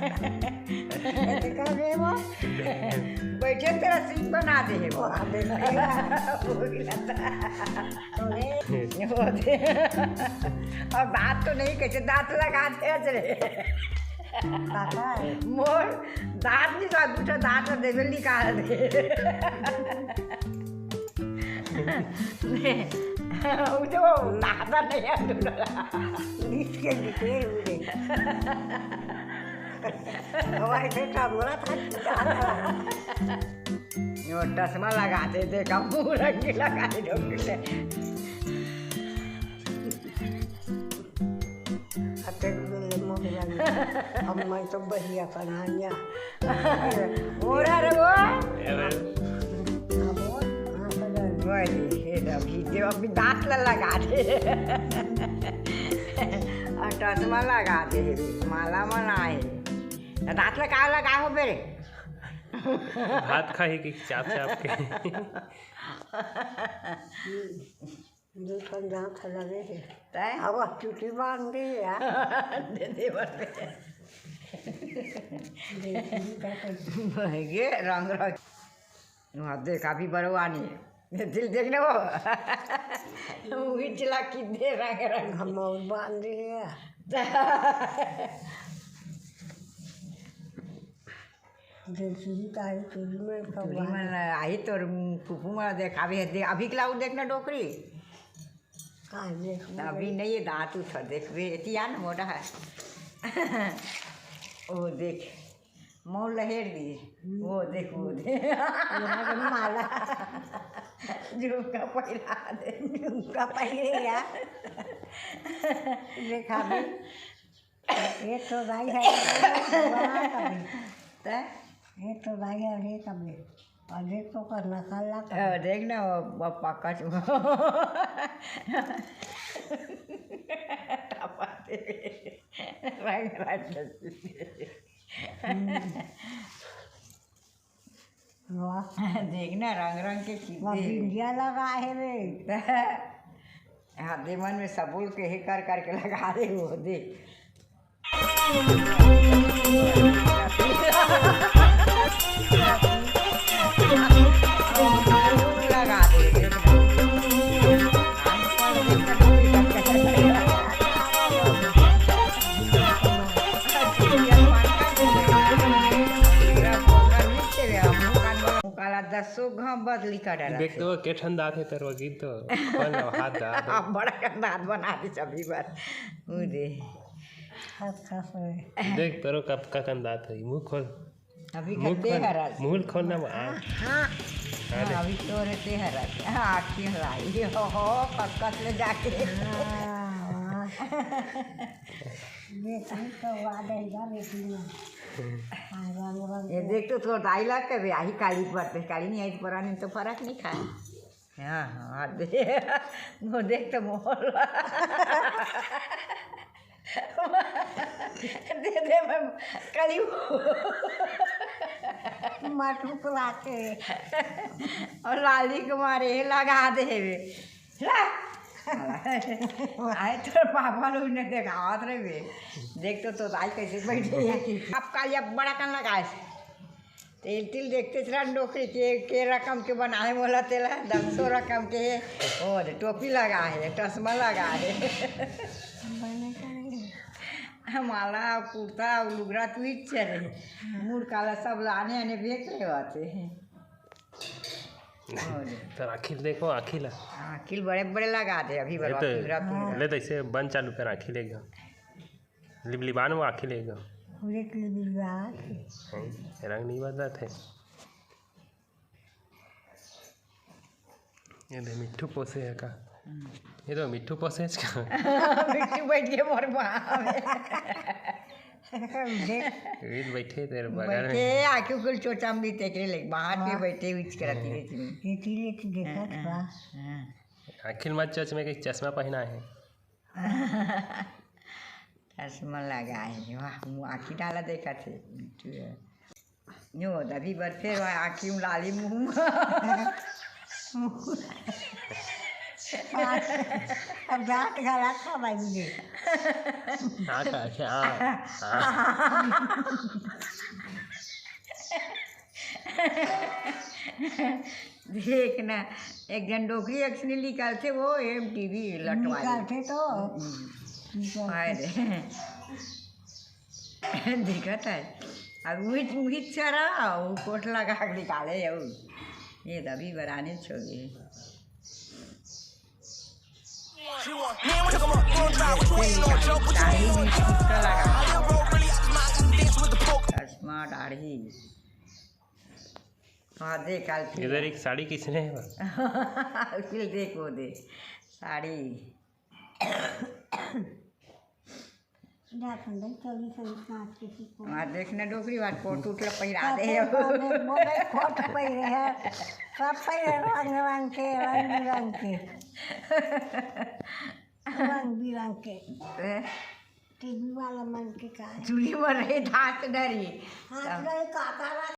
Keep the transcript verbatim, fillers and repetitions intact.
ऐसे कर दे वो। बैठे तेरा सीन बना दे है वो। वो भी लगता। तो ले। वो दे। और दांत तो नहीं, कैसे दांत लगाते हैं रे? पापा। मोर दांत नहीं, तो दूसरा दांत तो देवे निकाल दे। वो तो दादा नहीं है, दूसरा। इसके लिए उड़े। हवाई से कमरा था। वो चश्मा लगा दे, देखा, मुंह रंग लगा दे, डॉक्टर ने। अते बोले, मोहरा ने, हम मैं तो बढ़िया पढ़ाइया। मोरा रे वो। अरे। अब वो, हाँ, पढ़। वो देखिए, अभी जो अभी दांत ला लगा दे। और चश्मा लगा दे, माला मनाए। दांत ला का लगा हो बेरे? भात खाही कि चाप चाप के? दू ठन दांत लगे हे। तैं? अब चुटी बांध दे यार। दे दे बस। देखी का कर। ये रंग रंग। वहाँ देख, अभी बरवानी। ये दिल देखने वो। उही चला कि दे रंग रंग। हम और बांध दे यार। जैसे ही तारी चूड़ी में सब चूड़ी बांध मन आही तोर फूफू मन देखावे हे, दे, अभी के लाऊ देखना डोकरी। का देखबे? अभी नहीं, ये दांत उठा देखबे, एती आ न मोटा है। ओ देख, मौल लहेर दी। हम्म। वो देख, वो देख। ओला के माला। झुमका पहिरा दे। झुमका पहिरे यार। देखा भी। ये तो दाई है, बना कभी। तै? ये तो दाई है, ये कभी। और देख तो कर नकल ना कर। ओ, देख ना, वो, वो पकड़। टपा दे। रंग, रंग। हम्म। वाह। देख ना, रंग रंग के चीज वाह, दे। बिंदिया लगा है रे। हाँ, दे मन में सबुल के हे कर करके लगा दे वो, दे। लगा दे। काला दसो घाव बदली कर डाला देख थे। तो के ठन दांत हे तोर गीत तो। खोल लो, हाथ दांत। अब बड़ा कर दांत बना दी सभी बार। ऊ दे। हाथ खास होए। देख तोरो कब का कन दांत हे, मुंह खोल। अभी मुंह खद्दे खोल, हरस। मुंह खोल ना, आ। हाँ, हाँ। हाँ, अभी तोरे ते हरस। हाँ, आँखी लाई। हो, हो, कस कस ले जाके। हाँ, वाह। ये तो वाह देगा बेटी ने। हाँ, रंग, रंग ये के। देख तो तोर दाई ला कबे आही काली पर पे, काली नहीं आई तो परानी तो फरक नहीं खाए। हाँ, हाँ, दे। वो देख तो मोहल। दे दे, मैं काली। माटू को लाके। और लाली के मारे लगा दे। ला। आए तोर पापा लोग ने देखावत रहे बे। देख तो, तो दाई कैसे बैठे हे। अब काली अब बड़ा कन लगाए। तेल तिल देखते चला डोकरी के, के रकम के बनाए मोला तेला, दसो रकम के हे। और टोपी लगा हे, चश्मा लगा हे। माला, कुर्ता, लुगरा तू ही चले। मुड़ काला सब लाने आने बेच रहे होते हैं। और तोर आँखी ल देखो, आँखी ला। आँखी ल बड़े बड़े लगा दे अभी ये बरवा तो पिंगरा पिंगरा। ले तो ऐसे बंद चालू कर, आँखी ले गयो। लिबलिबान वो आँखी ले गयो। पूरे लिबलिबा। नहीं, रंग नहीं बदलत हे। ये दे मिट्ठू पोसे हे का? हम्म। ये तो मिट्ठू पोसे हे का? मिट्ठू बैठ के मोर बाप। देख। रीत बैठे तेरे बगल में। बैठे, आँखी उखी ल चोचा में भी तेकरे ले, बाहर पे हाँ। बैठे, उच करती रहती है। ये तीन, ये तीन देखा हाँ, था। हाँ। आँखी ल मत चोच में, कि चश्मा पहना है। चश्मा लगा है, वाह, मुँह आँखी डाला देखा थे। यो, अभी बर फेर आँखी में लाली मुँह में। जात गला था भाई जी। हाँ, अच्छा, हाँ, हाँ। देख ना, एक जन डोकरी अक्सनी निकालथे, वो एम टीवी लटवा ले। निकालथे तो। हम्म। निकालथे। हाय रे। दिखत है। अब उहिच, उहिच चरा, वो कोट लगा के निकाले, वो। ये तभी बरानी छोड़ी। दाढ़ी में टीका लगा। चश्मा, दाढ़ी। हाँ, देख, काल फिर। इधर एक साड़ी किसने है? फिर देखो दे, साड़ी। जा अपन भाई, चौबीस चौबीस पाँच के सीखो। हाँ, देख ना डोकरी बात, कोट उट ला पहिरा दे। सब कोट, मोबाइल कोट पहिरे है, सब पहिरे रंग रंग के, रंग बिरंग के। रंग बिरंग के। ए? टीवी वाला मन के का है? चूल्ही पर रहे, धात डरी। हाथ रहे, काका रहे।